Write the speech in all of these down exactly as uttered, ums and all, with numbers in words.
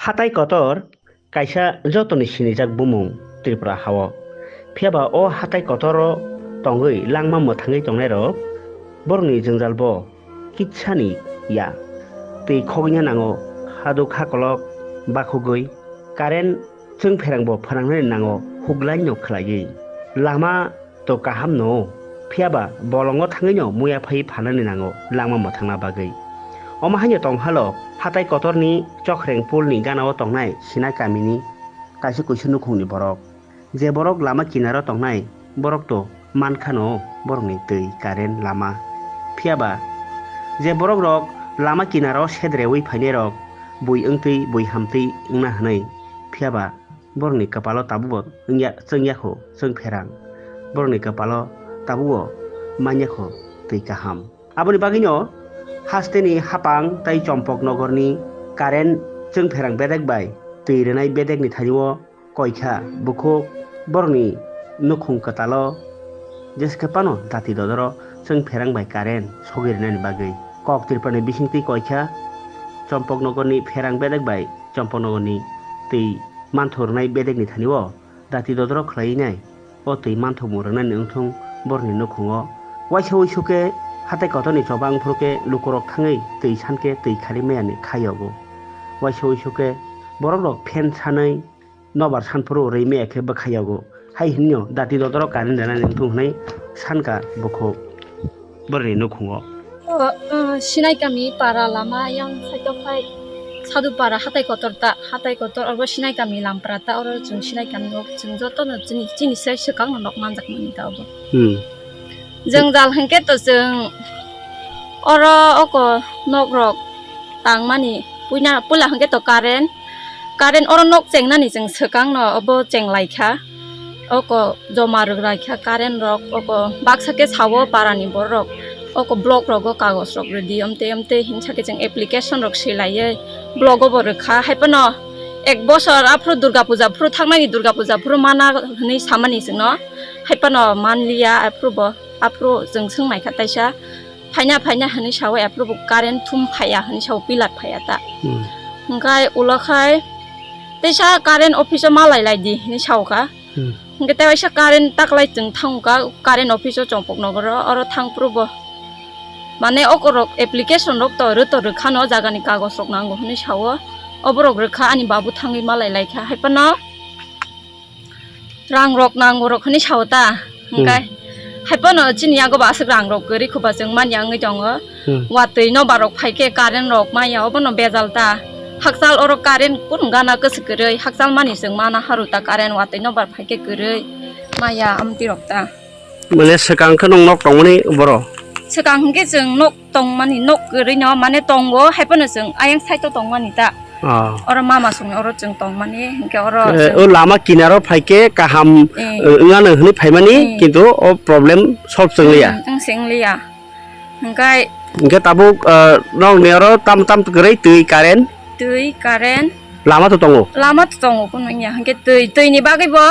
Hatai kotor kaisa jotoni sinijak bumung Tripura hao. Phiyaba o hatai kotoro tongwi langma mwthangwi tongnairok borokni jwngjal bo kitsani ya. Twi khogwina nango, haduk hakolok bakhugwi, current chwngpherangbo phwnangnani nango, huklaino khwlaiwi. Lama to kaham no, phiyaba bolongo thangwino muya phaiwi phanani nango langma mwthangna bagwi. Omo haino tongphalo hatai kotorni Chokhreng pulni ganao tongnai Sinai kamini kaisa kuisu nukhungni borok. Je borok lama kinaro tongnai, borok to mankhano borokni twi, current, lama. Phiyaba je borokrok lama kinaro sedrewi phainairok bui wngtwi, bui hamtwi wngna hwnwi, phiyaba borokni kwpalo tabukbo wngya, chwngya kho chwngpherang. Borokni kwpalo tabukbo manya kho twi kaham. Aboni bagwino hasteni hapang tei Chompok nogorni current chwngpherang bedek bai twi rwnai bedekni thani-o koikha bukhuk borokni nukhung kwtalo jeskhe phano dati dodoro chwngpherang bai current sogwi rwnani bagwi. Kok Tripurani bisingtwi koikha Chompok nogorni pherang bedek bai Chompok nogorni twi manthor rwnai bedekni thani-o dati dodoro khwlaiwi nai. O twi manthokmung rwnani wngthung borokni nukhungo. Waisa uisu khe hatai kotorni choba wngphuru khe lukurok thangwi twi san khe twi khari maya ni kha yogo. Waisa uisu khe borokrok phen sanwi nobar sanphuru rwi maya khe bwkha yogo. Hai hinwi no dati dodoro current rwnani wngthung hwnwi sankha bukhuk borokni nukhungo. O, o, Sinai kami para lama yang saitok khai Sadhu para hatai kotor ta, hatai kotor oro Sinai kami lampra ta, oro chwng Sinai kami o chwng joto no chini, chini sai swkang no nok manjak mani ta obo. Hmm. Jwngjal hwnkhe to chwng oro oko nok rok tangmani puina, puila hwnkhe to current, current oro nok chengnani chwng swkang no obo chenglaikha. Oko joma rwlaikha current rok, oko baksa khe sao parani borok, oko block rogo kagoj rok rwdi, amtwi amtwi hinsa khe chwng application rok swilaiwi block o bo rwkha. Haiphano ek bosor aphuru Durga Puja phuru thangmani, Durga Puja phuru mana hwnwi samani chwngno, haiphano manliya aphuru bo, aphuru chwng swngnaikha taisa. Phaina, phaina hwnwi sao, aphuru bo current thum phaiya hwnwi sao, pillar phaiya ta. Hmm. Hwnkhe ulo khai teisa current office o malai lai di hwnwi sao kha. Hmm. Hwnkhe tei waisa current taklai chwng thangkha, current office o Chompok nogoro, oro thangphuru bo. Mane okorok application rok to rw to rwkhano, jagani kagoj rok nango hwnwi sao. Oborok rwkha, ani babu thangwi malai laikha. Haiphano rang rok nango rok hwnwi sao ta. Hmm. Hwnkhe haiphano chini yago bo aswk rang rok kwrwi khuba chwng manya wngwi tongo. Hmm. Watwi no barok phaikhe current rok maya obono bejal ta. Hakchal oro current kun gana kwswk kwrwi, hakchal mani chwng mana haru ta current watwi no bar phaikhe kwrwi maya amtwi rok ta. Mane swkang khe nwng nok tongmani boro? Swkang hwnkhe chwng nok tongmani, nok kwrwi no mane tongo, haiphano chwng ayang side o tongmani ta. Ah. Oro mama songni oro chwng tongmani, hwnkhe oro eh, chwng o lama kinaro phaikhe kaham, eh, eh, wngano hwnwi phaimani, eh, kintu o problem solve chwng liya. Hmm, wng se wng liya. Hwnkhe hwnkhe tabuk, eh, nokni oro tam tam kwrwi twi, current? Twi, current. Lama to tongo? Lama to tongo, kunu wngya. Hwnkhe twi, twini bagwi bo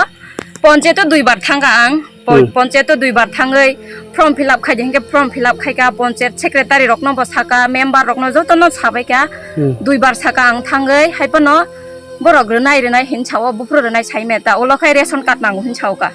ponchayat o duibar thangkha ang. Pon-, hmm, ponchayat o duibar thangwi form fill up khaidi, hwnkhe form fill up khaikha, ponchayat secretary rokno bo sakha, member rokno jotono sabaikha, hmm, duibar sakha ang thangwi, haiphano borok rwnai rwnai hinwi sao, buphuru rwnai saimaya ta, ulo khai ration card nango hinwi saokha.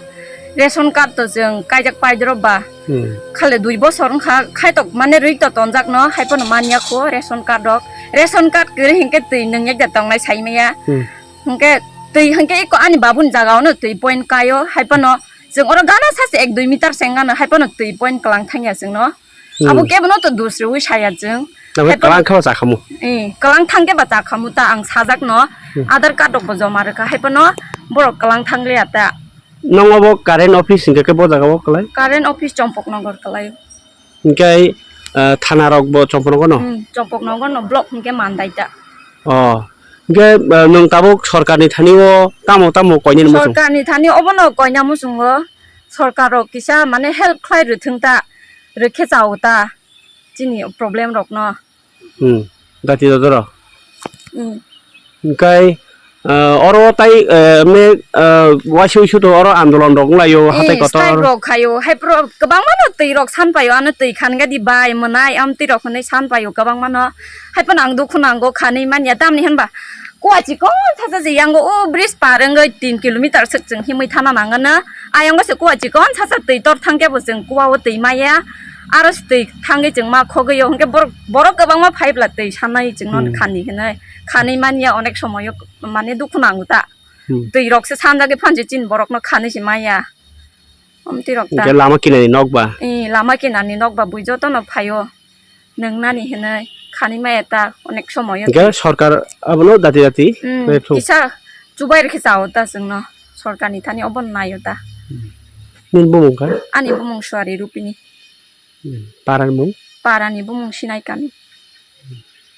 Ration card to chwng kaijak paidrop ba, hmm, khale dui bosor wngkha, khaitok mane rwi to tonjakno, haiphano manya kho ration card rok, ration card kwrwi hinkhe twi nwngyakda tongnai saimaya, hmm, hinkhe twi hinkhe eko ani babuni jagao no twi point kaio, haiphano chwng oro gana sachi ek dui meter sengano haiphano twi point kwlang thangya chwngno. Hmm. Abo kebono to dusriwi saya chwng. Abo haiphano kwlang khe ba chakhamu? Eh, kwlang thangkhe ba chakhamu ta ang sajakno. Hmm. Aadhaar card rokbo joma rwkha haiphano borok kwlang thangliya ta. Nwng obo current office hinkhe khe bo jagao kwlai? Current office Chompok Nogor kwlai. Hinkhe, ah, thana rokbo Chompok Nogor no? Hmm, Chompok Nogor no block hinkhe mandai ta. Oh. Hinkhe, ah, nwng tabuk sorkarni thani o tamo tamo koinani muchung? Sorkarni thani obono koina muchungo, sorkar rok kisa mane help khlai rwthwng ta, rwkhe chao ta chini problem rokno. Hmm, dati dodoro. Hmm. Hinkhe, ah, oro tai, ah, me, ah, waisa uisu to oro andolon rok wnglaio, eh, hatai kotor. Strike rok khaio, hai pro-, kwbangma no twi rok san paio, ano twi khan gadi bai mwnai, amtwi rok hwnwi san paio kwbangma no. Hai phano ang dukhu nango khanwi manya, tamni hwnba Kua chikon sasa je yango o bridge par wngwi tin kilometer swk chwng himwi thana nangano. Ayang se kua chikon sasa twi tor thangkhe bo chwng kua o twi maya. Aro se twi thangwi chwng ma khogwi o hwnkhe borok, borok kwbangma phai bwla twi sanai chwngno Hmm. khani hinwi. Khani manya onek somoyo mane dukhu nango ta. Hmm. Twi rok se sanjagwi phansi chini borokno khani se maya. Omtwi rok ta. Hwnkhe lama kinani nok ba? Eh, lama kinani nok ba bui jotono phaio. Nwngnani hinwi khani maya ta onek somoyo. Hwnkhe sorkar abono dati dati Hmm, bai phung. Kisa chubai rwkhe chao ta chwngno. Sorkarni thani obono naio ta. Nini bumung kha? Ani bumung Suari Rupini. Hmm. Parani mung? Parani bumung Sinai Kami.